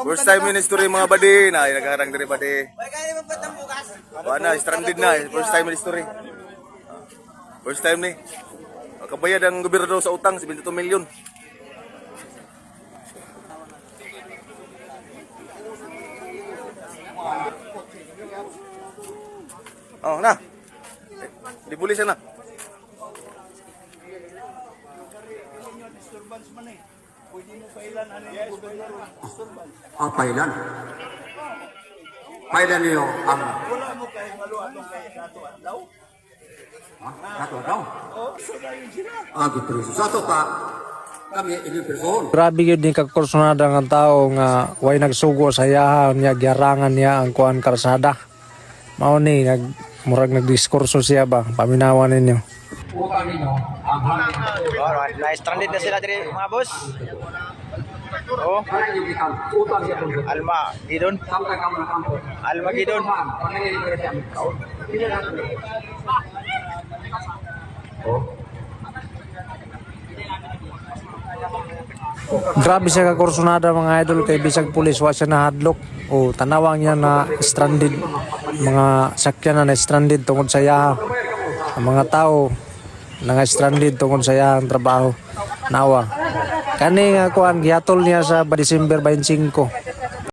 First time in history, mga badi, na nagharang diri, badi. Wala na, stranded na. First time in history. First time ni. Kabayad ang gobyerno sa utang, 72 million. Oh, na. Eh, di pulis na. Ah, pailan. Pailan niyo ang... Wala mo kay malo atong kay Dato Adlaw. Ha? Dato daw. Oh, so dayon sila. Ah, gipreso. Sa ato pa, kami inyong presohon. Grabe gyud ni kakursunada nga tao nga way nagsugo sa iyaha niya, giharangan niya ang kuan, karsada. Mao ni nag murag nagdiskurso siya ba, paminawan ninyo. Utang ninyo ang hangin. Alright, na stranded na sila diri, mga boss. Oh, Hangin yung gikan. Utang siya kung Alma Gidon. Samtang kamo na kampo. Alma Gidon. Pangingin siya ang kaon. Pila na ito. Oh. Grabe siya kakursunada, mga idol, kay bisag pulis wa siya nahadlok. O tanawang niya na stranded mga sakyan na stranded tungod sa iyaha. Ang mga tao na nga stranded tungod sa iyahang trabaho. Nawa. Kani nga kuan gihatol niya sa December 25.